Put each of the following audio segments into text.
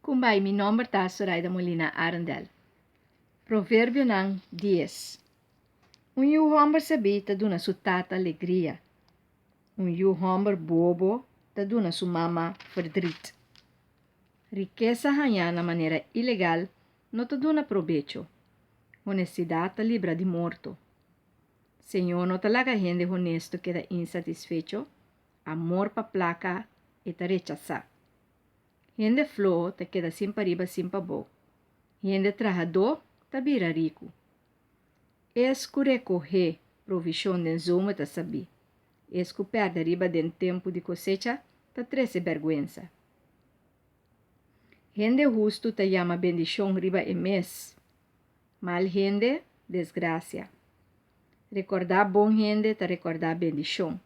Kumbai, mi nomber ta Soraida Molina Arendel. Proverbionan dies. Un yu hòmber sabí ta duna su tata alegria. Un yu hòmber bobo ta duna su mama ferdrit. Rikesa hañá na manera ilegal no ta duna probecho. Honestidat ta libra di morto. Señor no ta laga hende honesto keda insatisfecho, amor pa plaka e ta rechasá. Hende floho ta keda sin pariba sin pabou. Hende trahadó ta bira riku. Es ku rekohé provishon den zomer ta sabí. Es ku pèrdè riba den tempu di kosecha ta trese bèrgwensa. Hende hustu ta yama bendishon riba e mes, mal hende, desgrasia. Rekordá bon hende ta rekordá bendishon.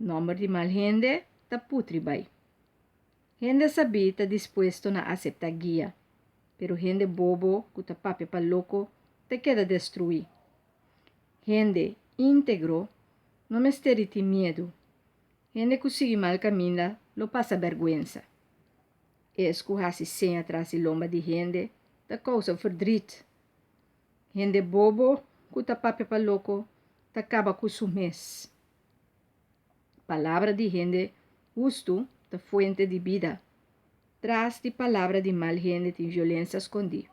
Nòmber di mal hende ta putri bai. Hende sabí ta dispuesto na aseptá guia, pero hende bobo ku ta papia pa loko ta keda destruí. Hende íntegro no mester di tin miedu. Hende ku sigui mal kaminda lo pasa bèrgwensa. Es ku hasi seña tras di lomba di hende ta kousa ferdrit. Hende bobo ku ta papia pa loko ta kaba ku su mes. Palabra di hende hustu ta fuente di bida. Tras di palabra di mal hende tin violensia skondí.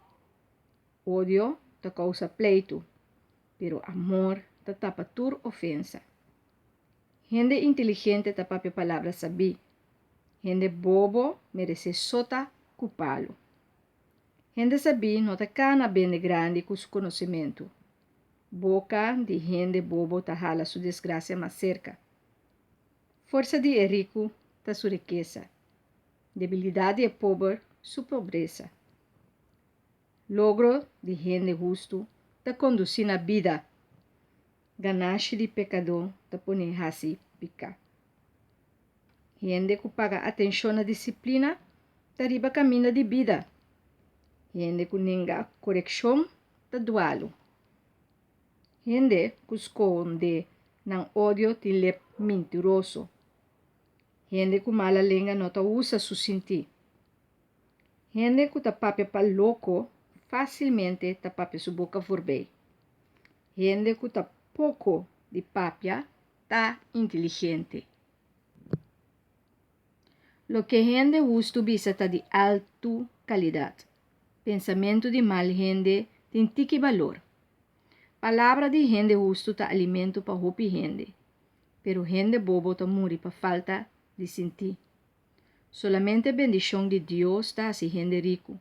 Odio ta kousa pleitu, pero amor ta tapa tur ofensa. Hende inteligente ta papia palabra sabí. Hende bobo meresé sota ku palu. Hende sabí no ta kana bende grandi ku su konosementu. Boka di hende bobo ta hala su desgrasia mas serka. Forsa di e riku ta su rikesa, debilidat di e pober su pobresa. Logro di hende hustu ta kondusí na bida, ganashi di pekadó ta pon'é hasi piká. Hende ku paga atenshon na disiplina ta riba kaminda di bida, hende ku nenga korekshon ta dualu. Hende ku skonde nan odio tin lep mintiroso. Hende ku mala lenga no ta usa su sintí. Hende ku ta papia pa loko fásilmente ta papia su boka voorbij. Hende ku ta poko di papia ta inteligente. Loke hende hustu bisa ta di altu kalidat. Pensamentu di mal hende tin tiki balor. Palabra di hende hustu ta alimentu pa hopi hende, pero hende bobo ta muri pa falta di sintí. Solamente bendishon di Dios ta hasi hende riku,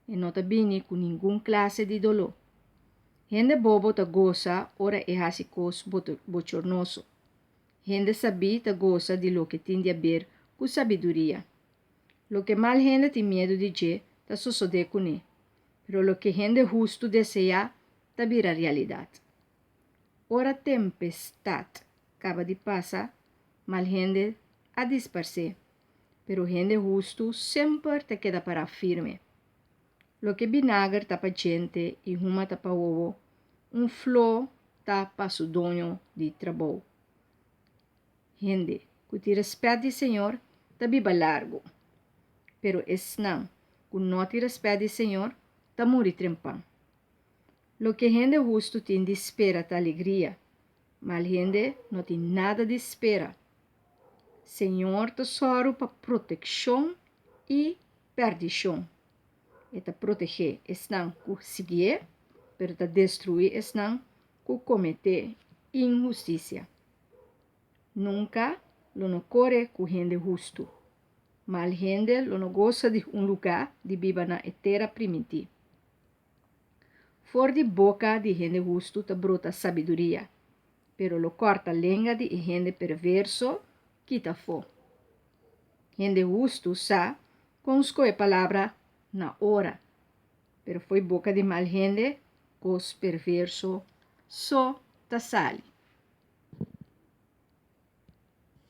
e no ta bini ku ningun klase di doló. Hende bobo ta gosa ora e hasi kos bochornoso. Hende sabí ta gosa di loke tin di aber ku sabiduria. Loke mal hende tin miedu di dje ta sosodé kuné, pero loke hende hustu deseá ta bira realidat. Ora tempestat kaba di pasa, mal hende a disparsé, pero hende hustu semper ta keda pará firme. Loke binager ta pa djente i huma ta pa wowo, un fló ta pa su doño di trabou. Hende ku tin rèspèt di Señor ta biba largu, pero esnan ku no tin rèspèt di Señor ta muri trempan. Loke hende hustu tin di spera ta alegria, mal hende no tin nada di spera. Señor ta sòru pa protekshon i pèrdishon. E ta protegé esnan ku siguié, pero ta destruí esnan ku kometé inhustisia. Nunka lo no kore ku hende hustu. Mal hende lo no gosa di un lugá di biba na e tera primintí. For di boka di hende hustu ta brota sabiduria, pero lo kòrta lenga di e hende perverso kita afó. Hende hustu sa kon skohe palabra na ora, pero fo'i boka di mal hende kos perverso so ta sali.